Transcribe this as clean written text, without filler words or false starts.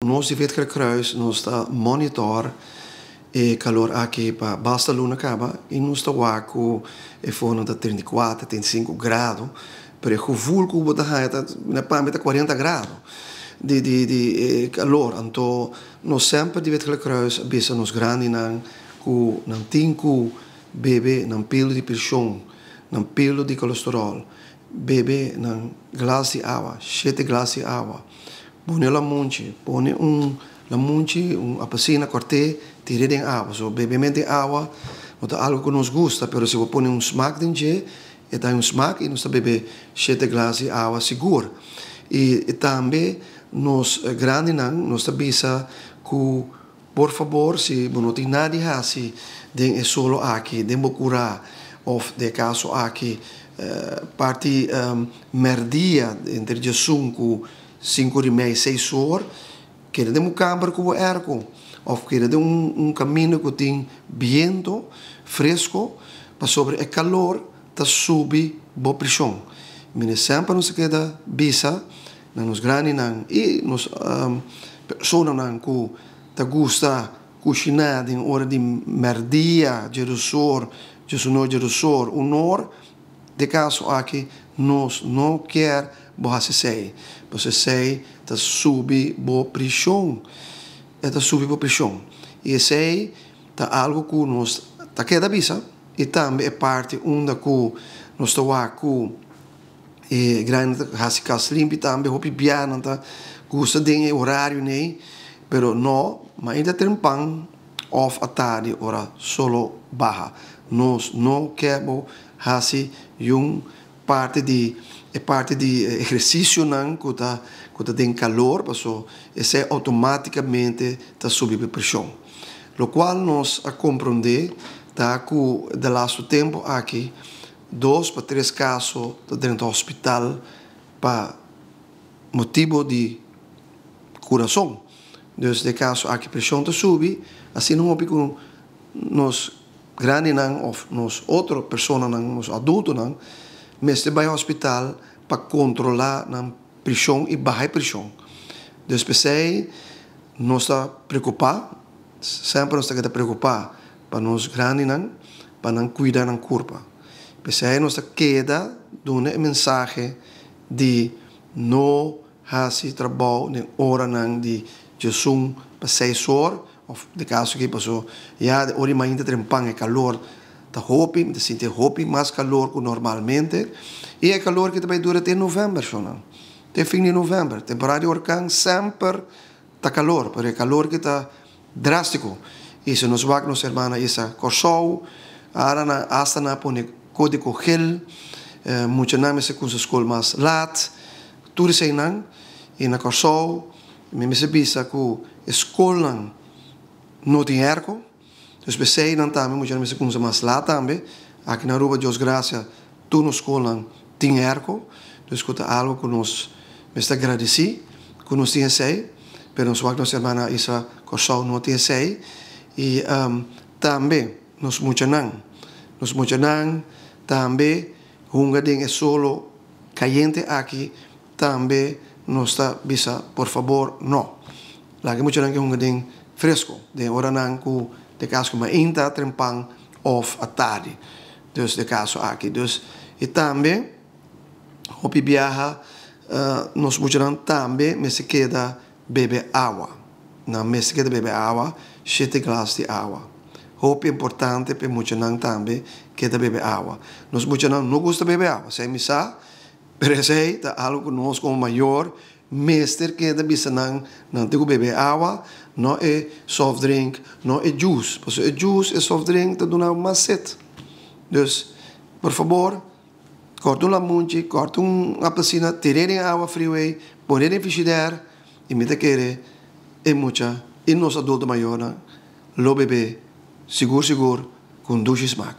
Nos di Wit Gele Kruis nos ta monitor e calor aki pa basta luna caba y nos ta wak cu e forno ta 34, 35 grado, pero e gevoel cu bo ta haya ta na pambi ta 40 grado di calor. Anto nos semper di Wit Gele Kruis a bisa nos grandinan cu nan tin cu bebe nan pilo di presion, nan pilo di colesterol, bebe nan glas di awa, 7 glas di awa. Pone lamunchi, pone un lamunchi, un apelsina, kòrt'é, tir'é den awa. So, bebementu den awa no ta algu ku nos gusta, pero si bo pone un smak den dje, e ta un smak i nos ta bebe shete glas di awa sigur. I tambe nos grandinan nos ta bisa ku por fabor si bo no tin nada di hasi den e solo aki, den bo kurá òf den e kaso aki parti mèrdia entre djesun ku Sinku di mei, seis or, keda den un kamber ku bo erko òf keda den un kaminda ku tin biento fresko pasobra e kalor ta subi bo preshon. Mira semper nos ta keda bisa na nos grandinan i nos personanan ku ta gusta kushiná den ora di mèrdia, djedusor, djesunor, djedusor, un or. De kaso aki nos no kier bo hasi esei, pasobra esei ta subi bo prishon, e ta subi bo prishon. I esei ta algu ku nos ta keda bisa, i tambe e parti unda ku nos ta wak ku e grandi ta hasi kas limpi tambe, hopi bia nan ta gusta den e orario nei, pero no, mainta trempan òf atardi ora solo baha. Nos no ke bo hasi yun parti di e parti di ehersisionan ku ta ku ta den kalor paso esei outomátikamente ta subi bo preshon. Lokual nos a komprondé ta ku de lastu tempu aki dos pa tres kaso ta drenta hospital pa motibu di kurason. Dus den kaso aki preshon ta subi asina hopi ku nos grandinan of nos otro personanan, nos adultonan, mester bai hospital pa kontrolá nan prishon i baha e prishon. Dus p'esei nos ta preokupá, semper nos ta keda preokupá pa nos grandinan, pa nan kuida nan kurpa. P'esei nos ta keda duna e mensahe di no hasi trabou den oranan di djesun pa seis or, Of de kaso aki paso ya de ora di mainta trempan e kalor ta hopi, mi ta sinti hopi mas kalor ku normalmente i e kalor aki ta bai dura te novèmber shonnan, te fin di novèmber. Temporada di orkan semper ta kalor, pero e kalor aki ta drástiko i si nos wak nos hermana Isa Kòrsou ara nan asta nan a pone kódigo gel, muchanan mester kumsa skol mas lat, tur eseinan i na Kòrsou Mi mester bisa ku e skolnan no tin erko, dus p'esei nan tambe muchanan mester kumsa mas lat tambe. Aki na Aruba Dios gracia tur nos skolnan tin erko, dus ku ta algo ku nos mester gradisí ku nos tin esei, pero nos wak nos hermana Isla Kòrsou no tin esei i tambe nos muchanan, nos muchanan tambe hunga den e solo kayente aki. Tambe nos ta bisa por fabor no. Laga e muchanan ke hunga den fresco den oranan ku de kaso ku mainta trempan of atardi. Dus de kaso aki. Dus i tambe hopi biaha nos muchanan tambe mester keda bebe awa. Nan mester keda bebe awa, shete glas di awa. Hopi importante pa e muchanan tambe keda bebe awa. Nos muchanan no gusta bebe awa, esei mi sa. Pero esei ta algu ku nos komo mayor mester keda bisa nan, nan tin ku bebe awa, no e soft drink, no e juice, pasobra e juice, e soft drink ta duna mas set. Dus, por fabor, kòrta un lamunchi, kòrta un apelsina, tir'é den awa friu ei, pon'é den fishidèr, i mi ta kere e mucha i nos adulto mayornan lo bebe sigur sigur ku un dushi smak.